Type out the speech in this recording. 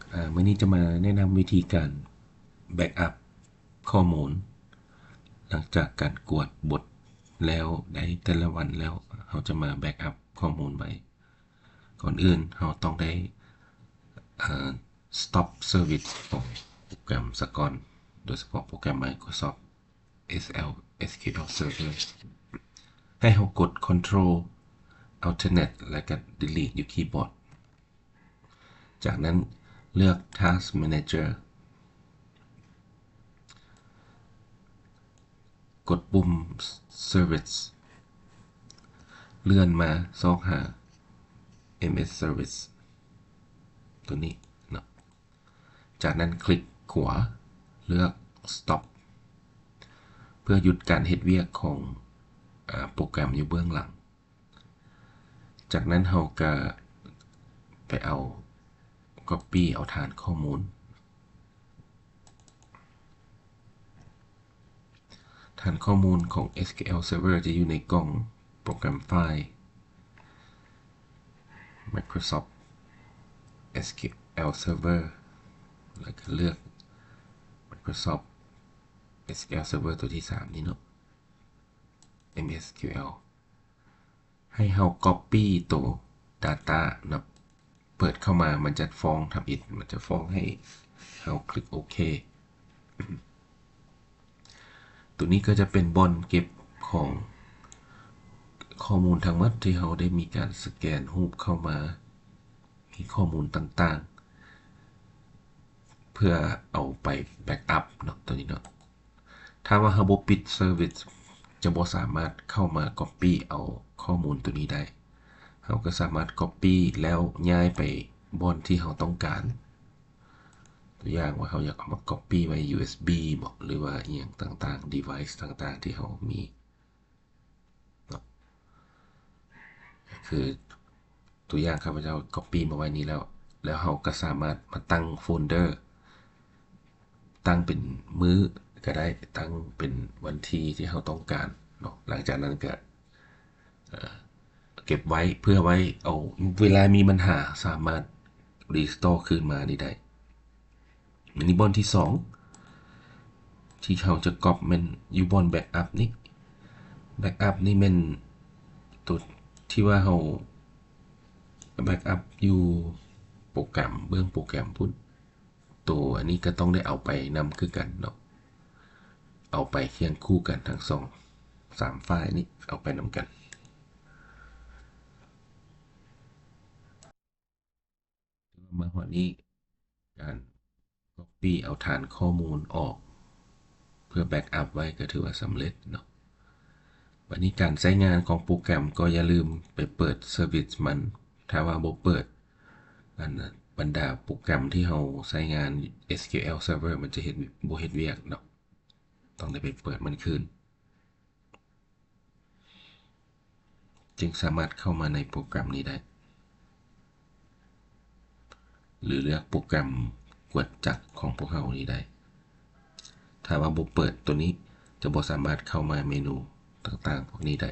ເອີ ມື້ນີ້ຈະມາແນະນຳວິທີການແບັກອັບຂໍ້ມູນ ຫຼັງຈາກການກວດບົດແລ້ວ ໃນແຕ່ລະວັນແລ້ວ ເຮົາຈະມາແບັກອັບຂໍ້ມູນໄວ້. ກ່ອນອື່ນເຮົາຕ້ອງໄດ້ ເອີ stop service ຂອງໂປຣແກຣມສາກ່ອນ, ໂດຍສະເພາະໂປຣແກຣມ Microsoft Excel SQL Server. ໃຫ້ເຮົາກົດ Control Alternate ແລ້ວກໍ Delete ຢູ່ຄີບອດ. ຈາກນັ້ນເລືອກ Task Manager, ກົດປຸ່ມ Service, ເລື່ອນມາຊອກຫາ MS Service ຕົວນີ້ເນາະ. ຈາກນັ້ນຄລິກຂວາ ເລືອກ Stop ເພື່ອຢຸດການເຮັດວຽກຂອງ ອາ ໂປຣແກຣມຢູ່ເບື້ອງຫຼັງ. ຈາກນັ້ນເຮົາກະໄປເອົາ Copy ເອົາຖານຂໍ້ມູນ. ຖານຂໍ້ມູນຂອງ SQL Server ຈະຢູ່ໃນກ່ອງໂປຣແກຣມໄຟລ໌ Microsoft SQL Server ແລ້ວກໍເລືອກ Microsoft SQL Server ຕົວທີສາມນີ້ເນາະ MSQL. ໃຫ້ເຮົາ Copy ໂຕ Data ເນາະ, ເປີດເຂົ້າມາມັນຈະຟ້ອງທຳອິດ, ມັນຈະຟ້ອງໃຫ້ເຮົາຄລິກໂອເຄ. ຕົວນີ້ກໍຈະເປັນບ່ອນເກັບຂອງຂໍ້ມູນທັງໝົດທີ່ເຮົາໄດ້ມີການສະແກນຮູບເຂົ້າມາ, ມີຂໍ້ມູນຕ່າງໆ ເພື່ອເອົາໄປ backup ເນາະ ຕົວນີ້ເນາະ. ຖ້າວ່າເຮົາບໍ່ປິດ Service ຈະບໍ່ສາມາດເຂົ້າມາ Copy ເອົາຂໍ້ມູນຕົວນີ້ໄດ້. ເຮົາກໍສາມາດ Copy ແລ້ວຍ້າຍໄປບ່ອນທີ່ເຮົາຕ້ອງການ. ຕົວຢ່າງວ່າເຮົາຢາກເອົາມາ Copy ໄວ້ USB ບໍ ຫຼືວ່າອີ່ຫຍັງຕ່າງໆ device ຕ່າງໆ ທີ່ເຮົາມີເນາະ. ຄື ຕົວຢ່າງຂ້າພະເຈົ້າ Copy ມາໄວ້ນີ້ແລ້ວ, ແລ້ວເຮົາກໍສາມາດມາຕັ້ງໂຟນເດີ, ຕັ້ງເປັນມື້ກໍໄດ້, ຕັ້ງເປັນວັນທີທີ່ເຮົາຕ້ອງການເນາະ. ຫຼັງຈາກນັ້ນກໍ ເອີ ເກັບໄວ້ເພື່ອໄວ້ເອົາ ເວລາມີບັນຫາສາມາດ restore ຄືນມານີ້ໄດ້. ອັນນີ້ບ່ອນທີສອງ ທີ່ເຮົາຈະກັອບແມ່ນຢູ່ບ່ອນ backup ນີ້. Backup ນີ້ແມ່ນຕົວທີ່ວ່າເຮົາ backup ຢູ່ໂປຣແກຣມ ເບື້ອງໂປຣແກຣມພຸ້ນ. ໂຕອັນນີ້ກໍຕ້ອງໄດ້ເອົາໄປນຳຄືກັນເນາະ, ເອົາໄປຄຽງຄູ່ກັນທັງສອງສາມໄຟລ໌ນີ້ ເອົາໄປນຳກັນ. ມາຮອດນີ້ ການ Copy ເອົາຖານຂໍ້ມູນອອກເພື່ອ backup ໄວ້ກໍຖືວ່າສຳເລັດເນາະ. ບັດນີ້ການໃຊ້ງານຂອງໂປຣແກຣມກໍຢ່າລືມໄປເປີດ Service ມັນ. ຖ້າວ່າບໍ່ເປີດ ອັນ ບັນດາໂປຣແກຣມທີ່ເຮົາໃຊ້ງານ SQL Server ມັນຈະເຮັດ ບໍ່ເຮັດວຽກເນາະ. ຕ້ອງໄດ້ໄປເປີດມັນຄືນ ຈຶ່ງສາມາດເຂົ້າມາໃນໂປຣແກຣມນີ້ໄດ້ ຫຼືເລືອກໂປຣແກຣມກວດຈັກຂອງພວກເຮົານີ້ໄດ້. ຖ້າວ່າບໍ່ເປີດໂຕນີ້ ຈະບໍ່ສາມາດເຂົ້າມາເມນູຕ່າງໆພວກນີ້ໄດ້.